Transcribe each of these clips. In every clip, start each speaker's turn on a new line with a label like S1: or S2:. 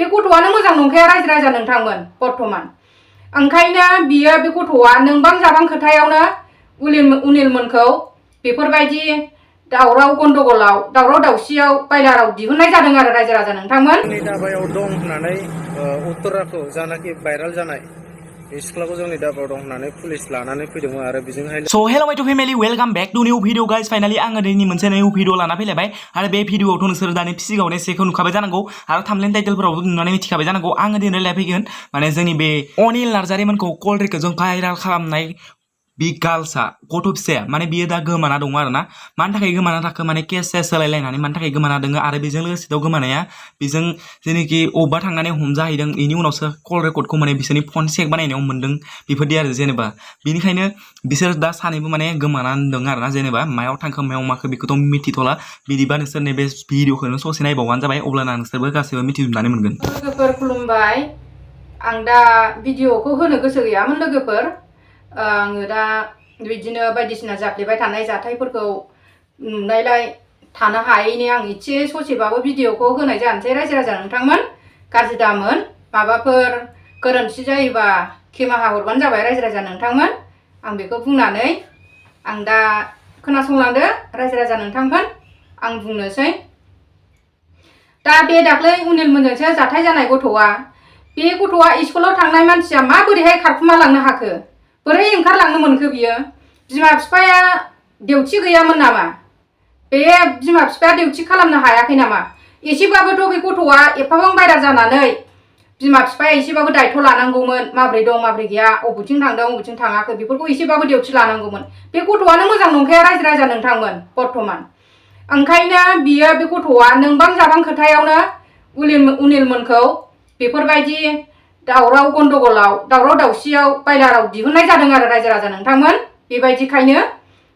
S1: बे गथ'आनो मोजां नंखाया रायजो राजा नोंथांमोन बर्थमान ओंखायनो बियो बे गथ'आ नोंबां जाबां खोथायावनो उनिलमोनखौ बेफोरबायदि दावराव गन्डगलाव दावराव दावसियाव बायलाराव दिहुननाय जादों आरो रायजो राजा नोंथांमोन।
S2: जोंनि दाबायाव दं होननानै उत्तराखौ जानाखि भाइराल जानाय सिख्लाखौ जोंनि दाबायाव दं होननानै पुलिस लानानै फैदोंमोन आरो बेजोंहाय
S3: so hello my to family welcome back to new video guys finally आङो दिनै मोनसे न्यू वीडियो लाना फैलायबाय आरो बे भिडियोआवथ' नोंसोर दानि सिगाङावनो एसेखौ नुखाबाय जानांगौ आरो थाम्बनेल टाइटेलफोरावबो नुनानै मिथिखाबाय जानांगौ आङो दिनै रायलायफैगोन माने जोंनि बे अनिल नार्जारिमोनखौ कल रेकर्डजों भाइराल खालामनाय बे गार्ल्सआ गथ' फिसाया माने बियो दा गोमाना दङ आरो ना मानि थाखाय गोमाना थाखो माने केस सोलायलायनानै मानि थाखाय गोमाना दङ आरो बेजों लोगोसे दाउ गोमानाया बेजों जेनेखि अबेबा थांनानै हमजाहैदों बेनि उनावसो कल रेकर्डखौ माने बिसोरनि फन चेक बानायनायाव मोन्दों बेफोरदि आरो जेनेबा बेनिखायनो बिसोर दा सानैबो माने गोमानानै दङ आरो ना जेनेबा मायाव थांखो मायाव माखो बेखौथ' मिथिथ'ला बिदिबा नोंसोर नैबे भिडिअखौनो ससे नायबावबानो जाबाय अब्लाना नोंसोरबो गासैबो मिथिजोबनानै मोनगोन।
S1: लोगोफोर खुलुमबाय आं दा भिडिअखौ होनो गोसो गैयामोन लोगोफोर आङो दा बिदिनो बायदिसिना जाफ्लेबाय थानाय जाथायफोरखौ नुनायलाय थानो हायैनि आं एसे ससेबाबो भिडिअखौ होनाय जानोसै रायजो राजा नोंथांमोन गाज्रि दामोन माबाफोर गोरोन्थि जायोबा खेमाहा हरबानो जाबाय रायजो राजा नोंथांमोन आं बेखौ बुंनानै आं दा खोनासंलांदो रायजो राजा नोंथांमोन आं बुंनोसै दा बे दाख्लै उनिलमोनजोंसो जाथाय जानाय गथ'आ बे गथ'आ स्कुलाव थांनाय मानसिया माबोरैहाय खारखुमा लांनो हाखो बोरै ओंखारलांनो मोनखो बियो बिमा बिफाया डिउटि गैयामोन नामा बे बिमा बिफाया डिउटि खालामनो हायाखै नामा एसेबाबोथ' बे गथ'आ एफाबां बायरा जानानै बिमा बिफाया एसेबाबो दायथ' लानांगौमोन माब्रै दं माब्रै गैया अबेथिं थांदों अबेथिं थाङाखै बेफोरखौ एसेबाबो डिउटि लानांगौमोन बे गथ'आनो मोजां नंखाया रायजो राजा नोंथांमोन बर्थमान ओंखायनो बियो बे गथ'आ नोंबां जाबां खोथायावनो उनिलमोनखौ बेफोरबायदि दावराव गन्डगलाव दावराव दावसियाव बायलाराव दिहुननाय जादों आरो रायजो राजा नोंथांमोन बेबायदिखायनो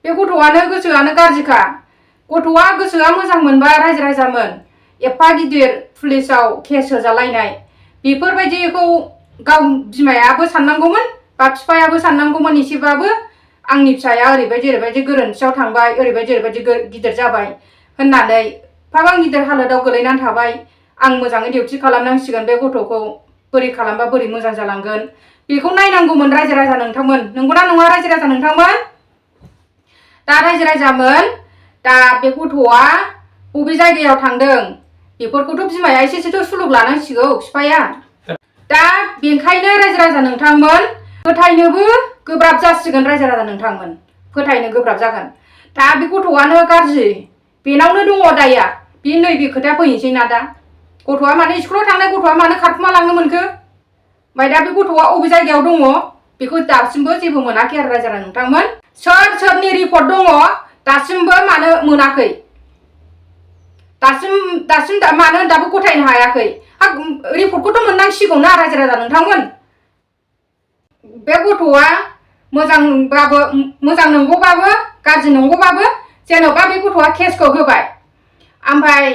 S1: बे गथ'आनो गोसोआनो गाज्रिखा गथ'आ गोसोआ मोजां मोनबा रायजो राजामोन एफा गिदिर पुलिसाव केस होजालायनाय बेफोरबायदिखौ गाव बिमायाबो साननांगौमोन बा बिफायाबो साननांगौमोन एसेबाबो आंनि फिसाया ओरैबायदि गोरोन्थियाव थांबाय ओरैबायदि गिदिर जाबाय होननानै एफाबां गिदिर हालोदाव गोलैनानै थाबाय आं मोजाङै डिउटि खालामनांसिगोन बे गथ'खौ बोरै खालामबा बोरै मोजां जालांगोन बेखौ नायनांगौमोन रायजो राजा नोंथांमोन नंगौना नङा रायजो राजा नोंथांमोन दा रायजो राजामोन दा बे गथ'आ बबे जायगायाव थांदों बेफोरखौथ' बिमाया एसेसोथ' सुलुग लानांसिगौ बिफाया दा बेखायनो रायजो राजा नोंथांमोन फोथायनोबो गोब्राब जासिगोन रायजो राजा नोंथांमोन फोथायनो गोब्राब जागोन दा बे गथ'आनो गाज्रि बेनावनो दङ दाया बे नैबे खोथाया फैनोसै ना दा गथ'आ माने स्कुलाव थांनाय गथ'आ मानो खारखुमा लांनो मोनखो ओमफ्राय दा बे गथ'आ अबे जायगायाव दङ बेखौ दासिमबो जेबो मोनाखै आरो रायजो राजा नोंथांमोन सोरनि रिपर्ट दङ दासिमबो मानो मोनाखै दासिम मानो दाबो गथायनो हायाखै रिपर्टखौथ' मोननांसिगौ ना रायजो राजा नोंथांमोन बे गथ'आ मोजां नंगौबाबो गाज्रि नंगौबाबो जेन'बा बे गथ'आ केसखौ होबाय ओमफ्राय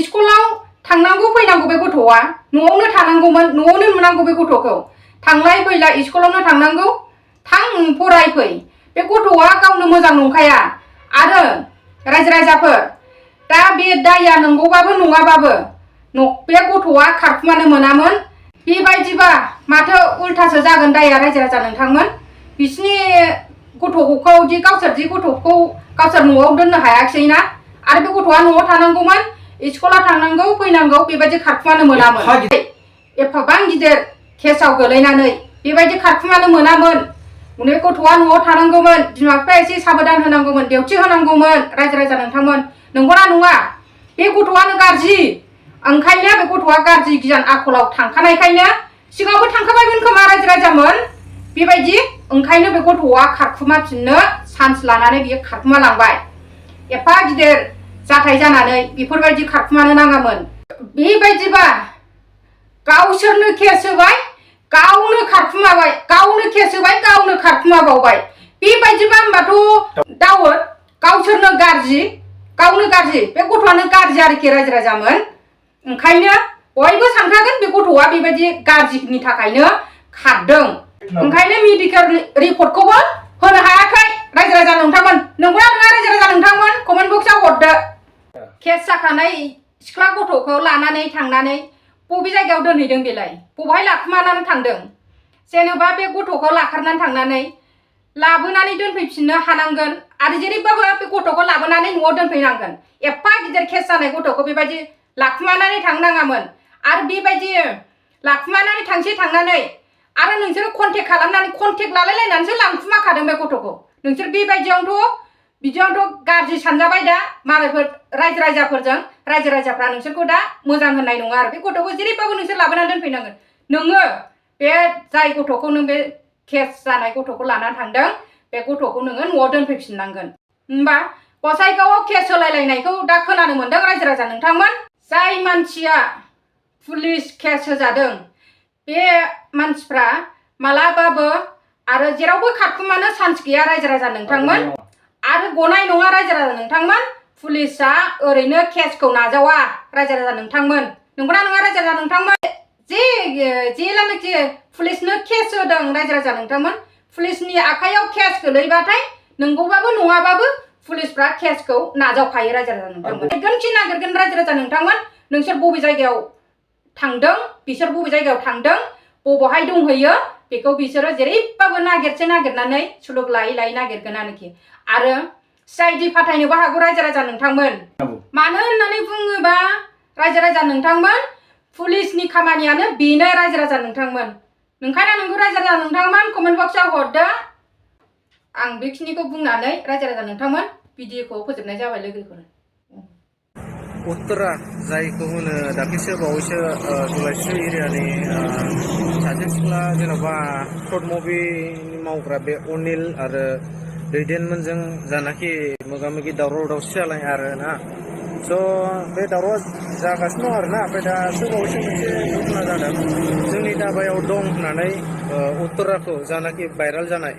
S1: स्कुलाव थांनांगौ फैनांगौ बे गथ'आ न'आवनो थानांगौमोन न'आवनो नुनांगौ बे गथ'खौ थांलाय फैलाय स्कुलावनो थांनांगौ थां फरायफै बे गथ'आ गावनो मोजां नंखाया आरो रायजो राजाफोर दा बे दाया नंगौबाबो नङाबाबो बे गथ'आ खारखुमानो मोनामोन बेबायदिबा माथो उल्थासो जागोन दाया रायजो राजा नोंथांमोन बिसिनि गथ'खौ गावसोर गथ'खौ गावसोर न'आव दोननो हायाखिसै ना आरो बे गथ'आ न'आव थानांगौमोन स्कुलाव थांनांगौ फैनांगौ बेबायदि खारखुमानो मोनामोन एफाबां गिदिर केसाव गोलैनानै बेबायदि खारखुमानो मोनामोन बे गथ'आ न'आव थानांगौमोन बिमा बिफाया एसे साबधान होनांगौमोन डिउटि होनांगौमोन रायजो राजा नोंथांमोन नंगौना नङा बे गथ'आनो गाज्रि ओंखायनो बे गथ'आ गाज्रि गियान आखलाव थांखानायखायनो सिगाङावबो थांखाबायमोन खोमा रायजो राजामोन बेबायदि ओंखायनो बे गथ'आ खारखुमाफिननो चान्स लानानै बियो खारखुमा लांबाय एफा गिदिर जाथाय जानानै बेफोरबायदि खारखुमानो नाङामोन बेबायदिबा गावसोरनो केस होबाय गावनो खारखुमाबाय गावनो केस होबाय गावनो खारखुमाबावबाय बेबायदिबा होमबाथ' दावोद गावसोरनो गाज्रि बे गथ'आनो गाज्रि आरोखि रायजो राजामोन ओंखायनो बयबो सानखागोन बे गथ'आ बेबायदि गाज्रिनि थाखायनो खारदों ओंखायनो मेडिकेल रिपर्टखौबो होनो हायाखै रायजो राजा नोंथांमोन नंगौना नङा रायजो राजा नोंथांमोन कमेन्ट बक्सआव हरदो केस जाखानाय सिख्ला गथ'खौ लानानै थांनानै बबे जायगायाव दोनहैदों बेलाय बबेहाय लाखुमानानै थांदों जेनेबा बे गथ'खौ लाखारनानै थांनानै लाबोनानै दोनफैफिननो हानांगोन आरो जेरैबाबो बे गथ'खौ लाबोनानै न'आव दोनफैनांगोन एफा गिदिर केस जानाय गथ'खौ बेबायदि लाखुमानानै थांनाङामोन आरो बेबायदि लाखुमानानै थांनानै आरो नोंसोर कन्टेक्ट खालामनानै कन्टेक्ट लालायलायनानैसो लांखुमाखादों बे गथ'खौ नोंसोर बिदियावनोथ' गाज्रि सानजाबाय दा मालायफोर रायजो राजाफ्रा नोंसोरखौ दा मोजां होननाय नङा आरो बे गथ'खौ जेरैबाबो नोंसोर लाबोनानै दोनफैनांगोन नोङो बे जाय गथ'खौ नों बे केस जानाय गथ'खौ लानानै थांदों बे गथ'खौ नोङो न'आव दोनफैफिननांगोन होमबा गसाइगावआव केस होलायलायनायखौ दा खोनानो मोनदों रायजो राजा नोंथांमोन जाय मानसिया पुलिस केस होजादों बे मानसिफ्रा मालाबाबो आरो जेरावबो खारखुमानो चान्स गैया रायजो राजा नोंथांमोन आरो गनाय नङा रायजो राजा नोंथांमोन पुलिसआ ओरैनो केसखौ नाजावा रायजो राजा नोंथांमोन नंगौना नङा रायजो राजा नोंथांमोन जेलानोखि पुलिसनो केस होदों रायजो राजा नोंथांमोन पुलिसनि आखायाव केस गोलैबाथाय नंगौबाबो नङाबाबो पुलिसफ्रा केसखौ नाजावखायो रायजो राजा नोंथांमोन नागिरगोन रायजो राजा नोंथांमोन नोंसोर बबे जायगायाव थांदों बिसोर बबे जायगायाव थांदों बबेहाय दंहैयो बेखौ बिसोरो जेरैबाबो नागिरनानै सुलुग लायै नागिरगोन आरोखि आरो सिआइडि फाथायनोबो हागौ रायजो राजा नोंथांमोन मानो होननानै बुङोबा रायजो राजा नोंथांमोन पुलिसनि खामानियानो बेनो रायजो राजा नोंथांमोन नंखायना नंगौ रायजो राजा नोंथांमोन कमेन्ट बक्सआव हरदो आं बेखिनिखौ बुंनानै रायजो राजा नोंथांमोन भिडिअखौ फोजोबनाय जाबाय लोगोफोर
S2: उत्तरा जायखौ होनो दाख्लैसो बावैसो दुलाइस्रि एरियानि सासे सिख्ला जेन'बा सर्ट मुभिनि मावग्रा बे अनिल आरो दैदेनमोनजों जानाखि मोगा मोगि दावराव दावसि जालाय आरो ना स' बे दावराव जागासिनो दं आरो ना ओमफ्राय दासो बावैसो मोनसे घटना जादों जोंनि दाबायाव दं होननानै उत्तराखौ जानाखि भाइराल जानाय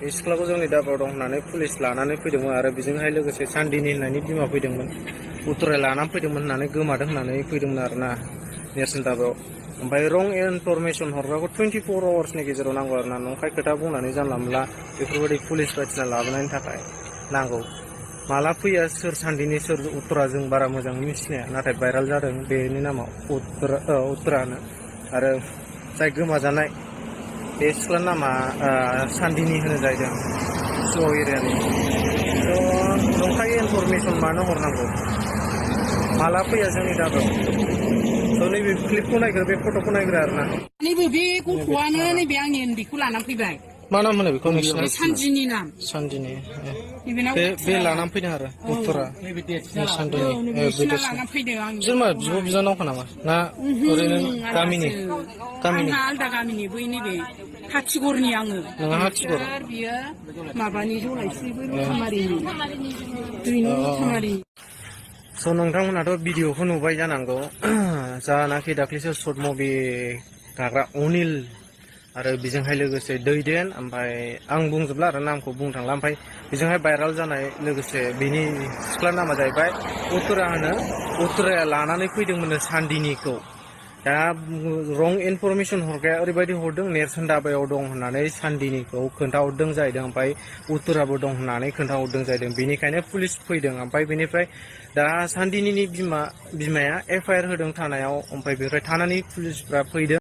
S2: बे सिख्लाखौ जोंनि दाबायाव दं होननानै पुलिस लानानै फैदोंमोन आरो बेजोंहाय लोगोसे सान्दिनि होननायनि बिमा फैदोंमोन उत्तराय लानानै फैदोंमोन होननानै गोमादों होननानै फैदोंमोन आरो ना नेरसोन दाबायाव ओमफ्राय रं इनफरमेसन हरग्राखौ 24 आवार्सनि गेजेराव नांगौ आरो ना नंखाय खोथा बुंनानै जानला मोनला बेफोरबायदि पुलिस बायदिसिना लाबोनायनि थाखाय नांगौ माला फैया सोर सान्दिनि सोर उत्तरा जों बारा मोजाङै मिथिनाया नाथाय भाइराल जादों बेनि नामाव उत्तरानो आरो जाय गोमाजानाय बे सिख्लानि नामा सान्दिनि होनो जाहैदों स्ल' एरियानि थ' नंखाय इनफरमेसन मानो हरनांगौ माला फैया जोंनि दाबायाव थ' नैबे क्लिपखौ नायग्रो बे फट'खौ नायग्रो आरो ना
S4: नैबे बे गथ'आनो नैबे आंनि उन्दैखौ लानानै फैबाय
S2: मा नाम होनो बेखौ नोंसिना
S4: सान्दिनि नाम
S2: सान्दिनि
S4: बे
S2: लानानै फैदों आरो उत्तरा सान्दिनि
S4: लानानै फैदों आं
S2: बिसोर मा बिब' बिनानावखा नामा ना ओरैनो गामिनि
S4: आलदा गामिनि बै नैबे हाथिगरनि आङो
S2: नोंहा हाथिगर
S4: बियो माबानि जलायस्रि बै मुसामारिनि दैनि मुसामारि
S2: स' नोंथांमोनाथ' भिडिअखौ नुबाय जानांगौ जानाखि दाख्लैसो सर्ट मुभि गाग्रा अनिल आरो बेजोंहाय लोगोसे दैदेन ओमफ्राय आं बुंजोबला आरो नामखौ बुंनो थांला ओमफ्राय बेजोंहाय भाइराल जानाय लोगोसे बिनि सिख्ला नामा जाहैबाय उत्तरा होनो उत्तराया लानानै फैदोंमोन सान्दिनिखौ दा रं इनफरमेसन हरग्राया ओरैबायदि हरदों नेरसोन दाबायाव दं होननानै सान्दिनिखौ खोन्थाहरदों जाहैदों ओमफ्राय उत्तराबो दं होननानै खोन्थाहरदों जाहैदों बेनिखायनो पुलिस फैदों ओमफ्राय बेनिफ्राय दा सान्दिनिनि बिमाया एफआइआर होदों थानायाव ओमफ्राय बेनिफ्राय थानानि पुलिसफ्रा फैदों